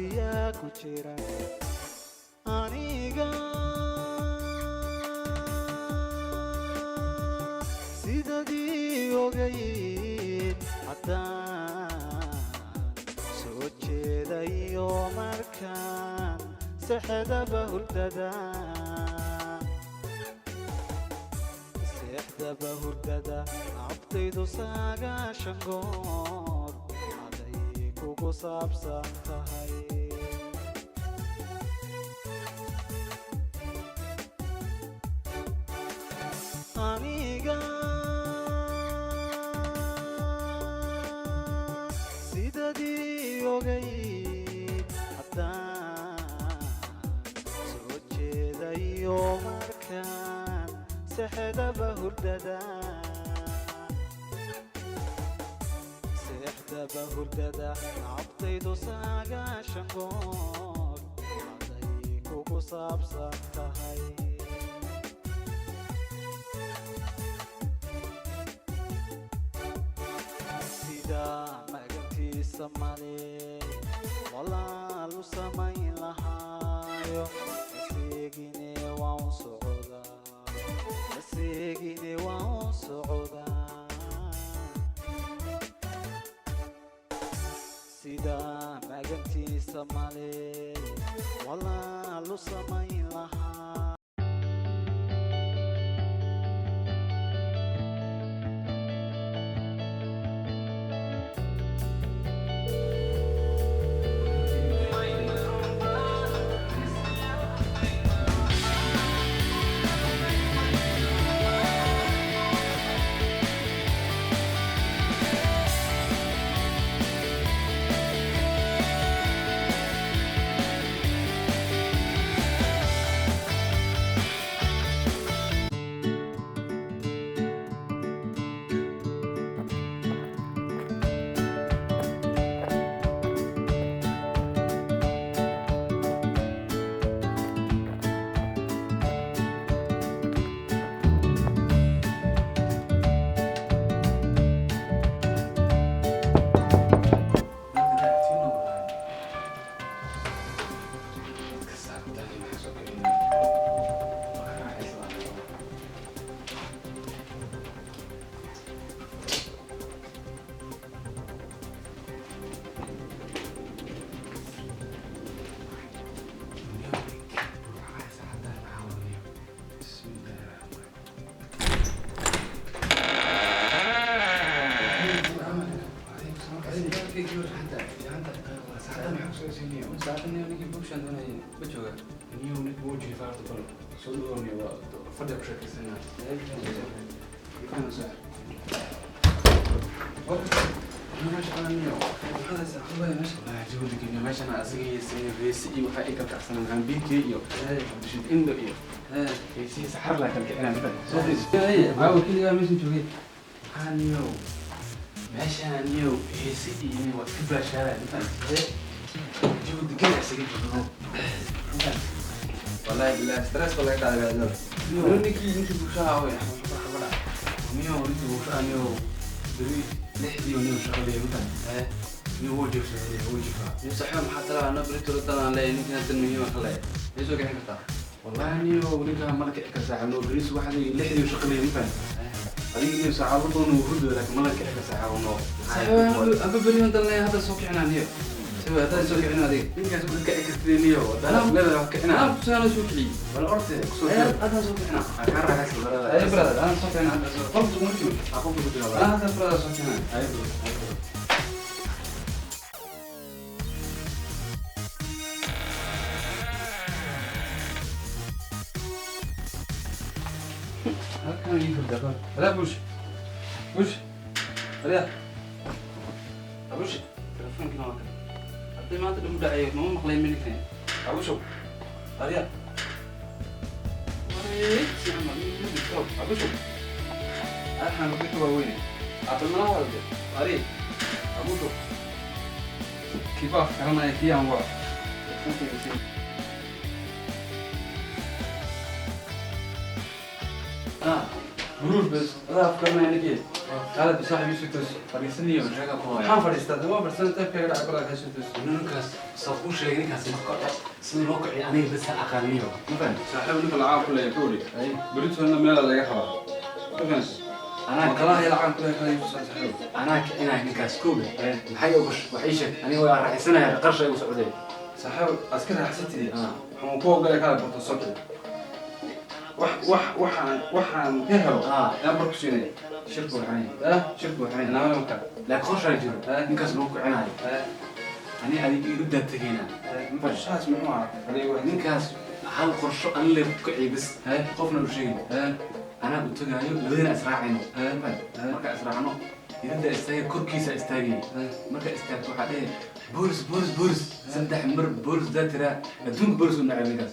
Yaa ku jira aniga sidadii ogayd, haddaan soo jeedayo markaan sexdaba hurdada, seexdaba hurdada, naftaydu 90 goor aday kugu saabsan tahay. Aniga sidadii ogayd, haddaan soo jeedayo markaan sexdaba hurdada, seexdaba hurdada, naftaydu 90 goor aday kugu saabsan tahay. Sida magantiisa male walaalu samayn lahaayo, maseegine waan u socdaa, maseegine waan u socdaa. Sida magantiisa male walaalu samayn lahaa. Caawa keligaa meeshan joogay? Meeshaan niyow heese iyo waa iska baashaalaya intaan jawi degan isaga joogno. Wallahi billahi, stress ba laga qaaday baa. Ninkii bulshaha oy niyow, ninkii bulshaha niyow, beri 6dii niyow shaqo leeyahay intaan niyow wuu jiifsaday, wuu jiifaa. Niyo saxiib, maxaa talaa? Ana berito la talaan leeyahay, ninkan tan muhiima ka leeyahay, may soo kicin kartaa? Wallahi niyow, ninkaa mala kici kar saaxiib, no beri subaxdii 6dii shaqo leeyahay intaan adiga niyow saacado badan uu hurdo, laakiin mala kici kar saaxiib no. Saxiib, aba beri dan leeyahay, hadda soo kicinaa niyo. Saxiib, hadda soo kicin adiga. Ninkaas ma kici kartid niyow, leedahay wax kicinaa. Anaa kusaana soo kiciyey. Bal orte kusoo Hadda soo kicinaa. Kaa raaxaysa barada. Ay brother, anaa soo kicinaa hadda, soo qolka kuma jiro. Qofka ku jira. Anaa hadda brother soo kicinaa. Ay bro, ay bro. Halkan ii hurda qol. Walaa bush. Bush. Walaa. Abush, telefoonkiina waa kan. Haddii maanta dhan u dhacayo, mama maqlay minikne. Abushow. Arya. Wareegsi camal, Abushow. Arxan wixii waaweyn. Aqal hadde. Ari. Abushow. Kii baa garanaya kii aan waco. Telefonkayga sii. Ah, buruur bes. Adaa af garanaya ninkii. Kaalad saaxiib isu toos. Fadhiisanayo sheeka ku haya. Maxaan fadhiistaa? Dama fadhiisana taybkayga dhaca balaa ka soo toos. Ninkaas soo ku sheegay, ninkaas ma kaco, sida loo kiciyo aniga bas aqaaniyo, ma fahamtay? Saaxiib, ninka lacag ku leeyahay kowdhi. Beritoona meelaa laga rabaa. Ma fahamtay? Anaa Makalaha iyo lacag ku leeyahay kala iibso saaxiib. Anaa kicinaya ninkaas koobe. Maxay ogosh? Wax ii sheeg, aniga waa raaxaysanaya, qarsha igu socday. Saaxiib, askar raaxsatidi. Waxaan ku ogolay kala barto soo. Wax wax waxaan waxaan ka helo. Ayaan bar ku siinaya. Shirku waxaan shirku waxaan Naama marka. Laakiin qorshaa jiro ninkaas lagu kicinayo. Ani adiga igu daa tegaynaa. Qorshahaas muxuu ahaa? Adiga wax Ninkaas hal qorsho ani le ku kiciy bas, qofna u sheegin. Anaa u tagaayo, labadina israacayno. Marka israacno, irida istaagay, korkiisa istaagay. Marka istaagto waxaa dhehe "Boolis, boolis, boolis" saddex mar. "Boolis" daa tiraa, adduunka boolis u nacay ninkaas.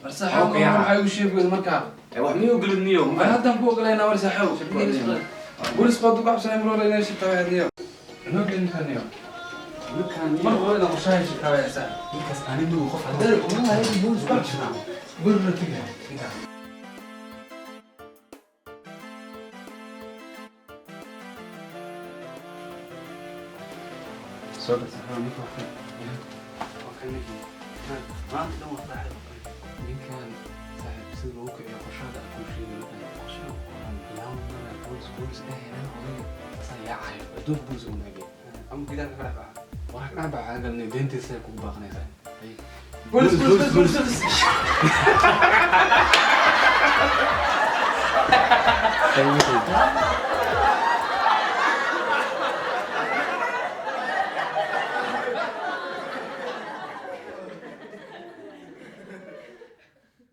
War saaxiib, waxay u sheegay marka. Wax miyuu gelid niyo? Mar haddaan ku ogolaynaa, war saaxiib. Boolis baad ugu cabsanay mar hore inay shirtaa niyo. Inoo gelin karniyo. Ninkaan Mar hore inaan qorshaha shirtaa waa saaxiib. Ninkaas ani nugu qof Haddana kuma hayo boolis baa jiraa. Boolis la tegaya. Ninkaas. Soo gal saaxiib, ninka waa kan. Waa kan ninkii. Maanta dhan waa saaxiib. Ninkaan saaxiib sida loogu kiciyo qorshaha aan kuu sheegay, qorshaha laba mara "Boolis, boolis" dhehayaan, odayga asaa yaacayo, adduunka boolis u nacay. Ama gidaarka ka dhex baxa. Waraa ka dhex baxa galnay, deyntiisa kugu baaqanaysaa. Boolis, boolis, boolis, boolis.